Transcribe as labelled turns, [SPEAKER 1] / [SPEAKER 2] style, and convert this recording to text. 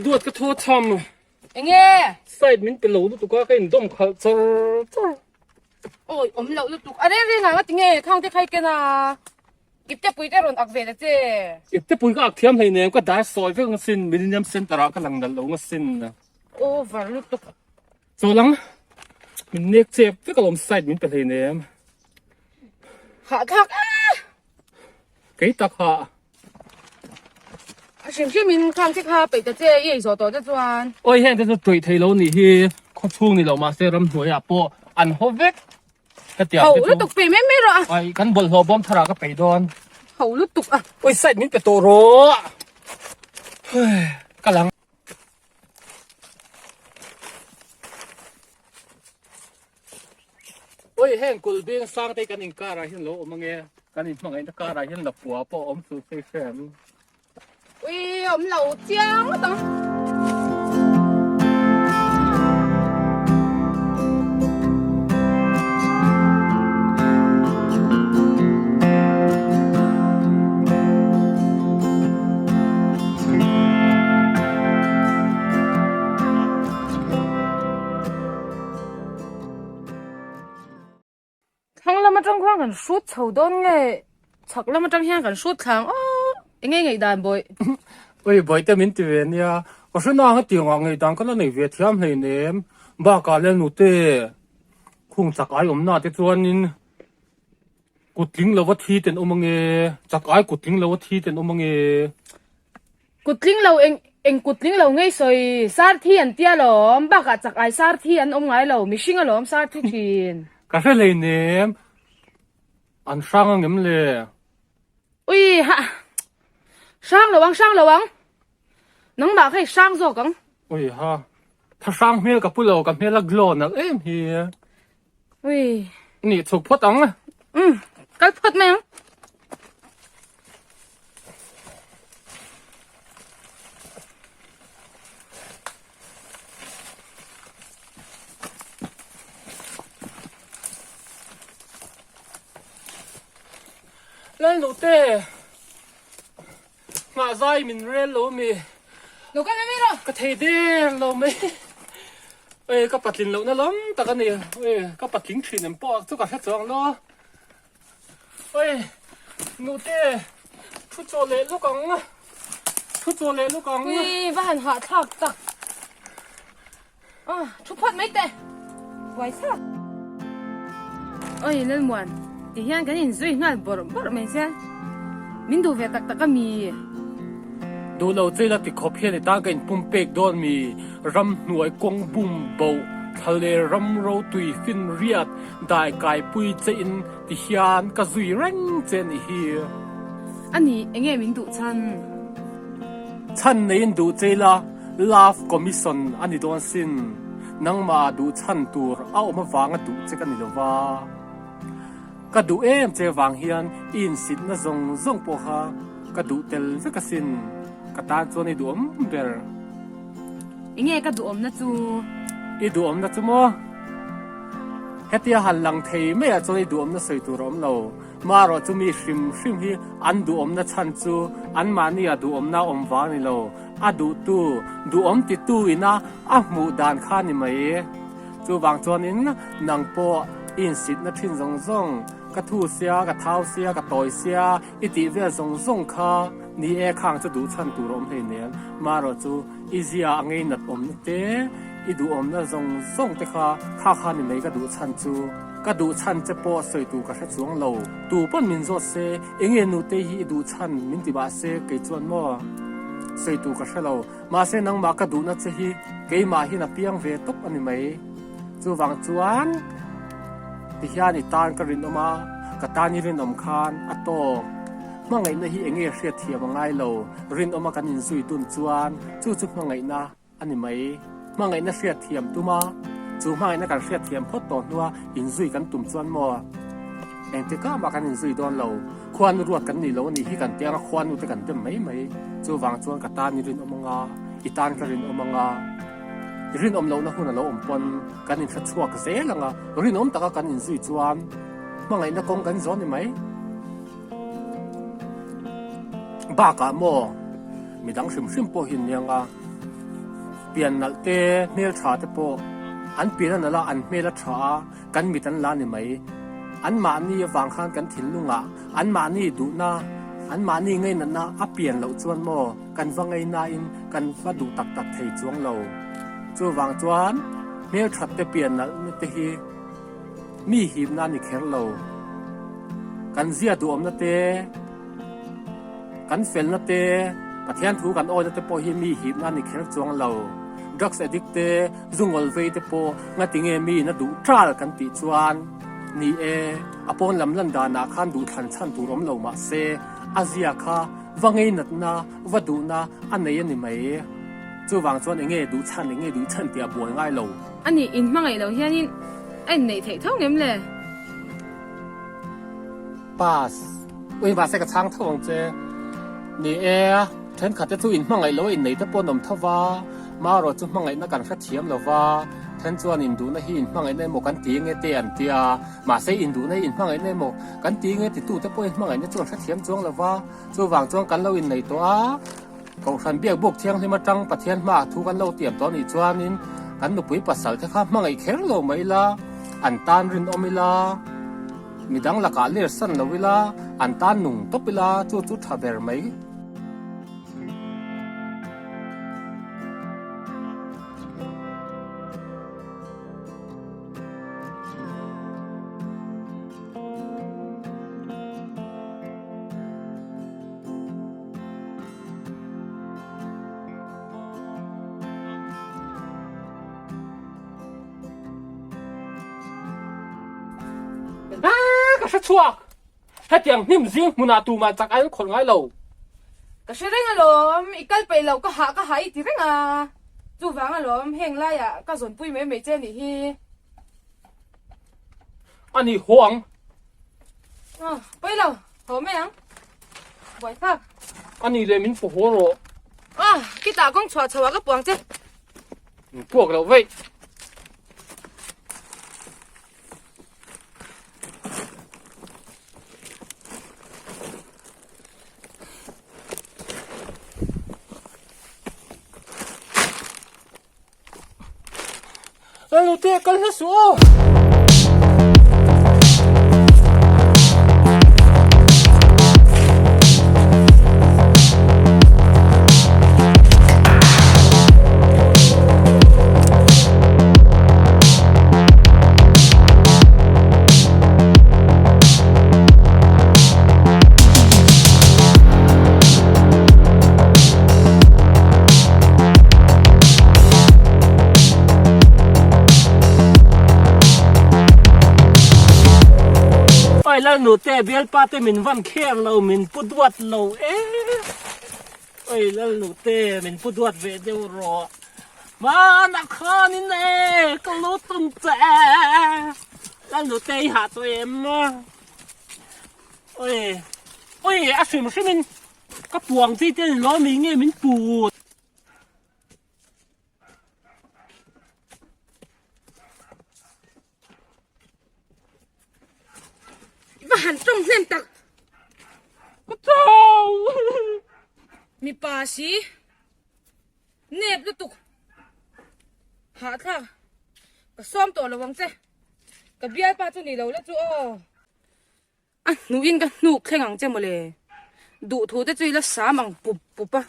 [SPEAKER 1] duat ka thaw cham.
[SPEAKER 2] Enge?
[SPEAKER 1] Side min pe lo lutuk a ka in dawm khalh char char.
[SPEAKER 2] Awi awm loh lutuk. A reng reng ang a ti nge khang te khai ken a. Ipte pui te rawn ak ve ta che.
[SPEAKER 1] Ipte pui ka ak thiam hlei nem ka dar sawi vek ang sin Millennium Center ah ka lang nalh lo ang asin.
[SPEAKER 2] Over lutuk.
[SPEAKER 1] Chawl ang. Min nek chep vek alawm side min pe hlei nem.
[SPEAKER 2] Hahthlak e.
[SPEAKER 1] Kei tak ha.
[SPEAKER 2] A hrim hrim in khang che kha peih ta che i ei zawh tawh te chuan.
[SPEAKER 1] Awi heng te chu tuih thei lo nih hi khaw chhung ni lo mahse ramhnuai ah pawh an haw vek. Hetiang
[SPEAKER 2] Ho
[SPEAKER 1] te chu.
[SPEAKER 2] lutuk pe mai mai rawh a.
[SPEAKER 1] Ai kan bawlhhlawh bawm thar ah ka peih dawn.
[SPEAKER 2] Ho lutuk a.
[SPEAKER 1] Awi side min pe tawh rawh. Ka lang. Oi heng kulh bing sang te kan inkar ah hian lo awm ange kan inhmangaihna kar ah hian lapua pawh a awm chu phei hrem.
[SPEAKER 2] Ui awm lo chiang ngawt ang. Thlang lam atang khuan kan hrut chho dawn nge chhak lam atang hian kan hrut thlang aw enge ngaihdan bawih.
[SPEAKER 1] Ui bawihte min ti ve nia ka hre nang a tiangah ngaihdan ka la nei ve thiam hleinem bakah leh nute khung chak ai awmna te chuanin Kut tling lova thi ten awm ange. Chak ai kut tling lova thi ten awm ange.
[SPEAKER 2] Kut tling lo eng eng kut tling lo ngei sawi sar thi an tia lawm bakah chak ai sar thi an awm ngai lo mihring alawm sar thi thin.
[SPEAKER 1] Ka hre hlei nem an hrang angem le.
[SPEAKER 2] Ui ha hrang lo ang hrang lo ang nangmah kha i hrang zawk ang.
[SPEAKER 1] Ui ha tha hrang hmel ka pu lo ka hmel a glow nalh em hi.
[SPEAKER 2] Ui.
[SPEAKER 1] Ni chhuk phawt ang.
[SPEAKER 2] Um, kal phawt mai ang.
[SPEAKER 1] Lal te. Nghah zai min rel lo mi.
[SPEAKER 2] Lo kal mai mai rawh.
[SPEAKER 1] Ka thei der lo mai. Oi ka patlin lohna lam tak a ni. Oi ka patling thin em pawh chu ka hre chuang lo. Oi nute thu chaw leh lawk ang. Thu chaw leh lawk ang.
[SPEAKER 2] Ui va han hahthlak tak. Ah, thu phawt mai teh. Buai thlak. Oi Lalmuan, ti hian kan inzui nghal bawrh bawrh mai sia. Min duh ve tak tak a mi.
[SPEAKER 1] Duh lo che la ti khawp hian i tan ka inpum pek dawn mi. Ramhnuai kawng bum boh, thlaler ram rotui fin riat, dai kai pui che in ti hian ka zui reng che a nih hi.
[SPEAKER 2] Ani, enge min duh chhan?
[SPEAKER 1] Chhan neiin duh che la. Love Commission a ni dawn sin, nangmah duh chhan tur a awm avanga duh che ka ni lo va. Ka duh em che vang hian i insitna zawng zawng pawh kha ka duh tel vek asin, ka tan chuan i duhawm ber.
[SPEAKER 2] Enge ka duhawmna chu?
[SPEAKER 1] I duhawmna chu maw? Hetia han lang thei maiah chuan i duhawmna sawi tur a awm lo. Marawh chu mi hrim hrim hi an duhawmna chhan chu anmahnia duhawmna awm vang a ni lo. A duhtu, duhawm titu ina a hmuh dan kha ni mai. Chuvang chuanin nang pawh i insitna thin zawng zawng, ka thu sia, ka thau sia, ka tawi sia i tih vel zawng zawng kha ni e khang chu duh chhan tur a awm hleinem. Marawh chu i zia a ngei nat awmna te, i duhawmna zawng zawng te kha kha kha ni mai ka duh chhan chu. Ka duh chhan che pawh sawi tur ka hre chuang lo. Tu pawn min zawt se, enge nute hi i duh chhan min ti mah se kei chuan maw? Sawi tur ka hre lo. Mahse nangmah ka duhna che hi keimah hian a piang ve tawp a ni mai. Chuvang chuan tihian i tan ka rinawm a, ka tan i rinawm khan a tawk. Hmangaihna hi enge hriatthiam a ngai lo, rinawma kan inzui dun chuan chu chu hmangaihna A ni mai. Hmangaihna hriatthiam tum a, chu hmangaihna kan hriatthiam phawt tawh hnua inzui kan tum chuan maw? Engtikah mah kan inzui dawn lo. Khuanu ruat kan nih lo a nih hi kan tiang a, khuanu te kan dem mai mai. Chuvang chuan ka tan i rinawm anga, i tan ka rinawm anga, i rinawm lohna hun a lo awm pawn kan inhre chhuak zel anga, rinawm taka kan inzui chuan hmangaihna kawng kan zawn ni mai. Bakah maw midang hrim hrim pawh hi an ni anga. Pian nalh te, hmeltha te pawh an pian a nalh a, an hmel a tha a, kan mit an la ni mai. Anmahni avang khan kan thinlungah anmahni duhna, anmahni ngainatna a pian loh chuan maw kan va ngainain kan va duh tak tak thei chuang lo. Chuvang chuan hmelthat te pian nalhna te hi mi hipna a ni kher lo. Kan zia duhawmna te, Kan felna te, Pathian thu kan awina te pawh hi mi hipna a ni kher chuang lo. Drugs addict te, zu ngawl vei te pawh ngati nge mi in a duh ṭal kan tih chuan ni e, a pawn lam lan danah khan duhthlan chhan tur awm lo mah se, a zia kha va ngeinatna, va duhna a nei a ni mai. Chuvang chuan enge duh chhan, enge duh chhan tih a buai ngai lo.
[SPEAKER 2] A nih, inhmangaih loh hianin a inneih theih tho ngem le?
[SPEAKER 1] Pass. Ui mahse ka chhang tho ang che. Ni e, thenkhat te chu in hmangaih lo a innei te pawh an awm tho va, marawh chu hmangaihna kan hrethiam lo va, then chuan induhna hi in hmangaihna emaw kan ti nge te an ti a, mahse induhna hi in hmangaihna emaw kan ti nge titu te pawhin hmangaihna chu an hrethiam chuang lo va, chuvang chuan kan lo innei tawh a, Kohhran biakbuk thianghlim atang Pathian hmaah thu kan lo tiam tawh anih chuanin kan nupui pasal te kha hmangaih kher lo mai ila, an tan rinawm ila, midang lakah ler san lo ila, an tan nung tawp ila chu chu tha ber mai. Ka hre chhuak! Hetiang hnim zing hmunah tumah chak an khawlh ngai lo.
[SPEAKER 2] Ka hre reng alawm, i kal peih loh ka hah ka hah i ti reng a, chuvang alawm heng laiah ka zawnpui mai mai che nih hi.
[SPEAKER 1] A ni haw ang.
[SPEAKER 2] Aw, pawi lo, haw mai ang. Buai phak.
[SPEAKER 1] A ni leh min paw haw rawh.
[SPEAKER 2] Aw, kitah kawng chhuah chho ah ka puang che.
[SPEAKER 1] Min puak loh veih. Lalnute kal hla suh aw. Oi Lalnute bialpa te min van kher lo min pu duat lo e Oi Lalnute min pu duat ve deuh rawh Hmanah khanin e ka lu tum che Lalnute i hah tawh em Oi Oi a hrim hrim in Ka puang chi te ni lo mi nge min put.
[SPEAKER 2] I va han tawng hnem tak.
[SPEAKER 1] Ka chau.
[SPEAKER 2] Mipa si. Nep lutuk. Hahthlak. Ka sawm tawh lo ang che. Ka bialpa chu ni lo la chu aw. A hnuhin ka hnuk thleng ang che mawle. Duhthu te chu i la sam ang pup pup a.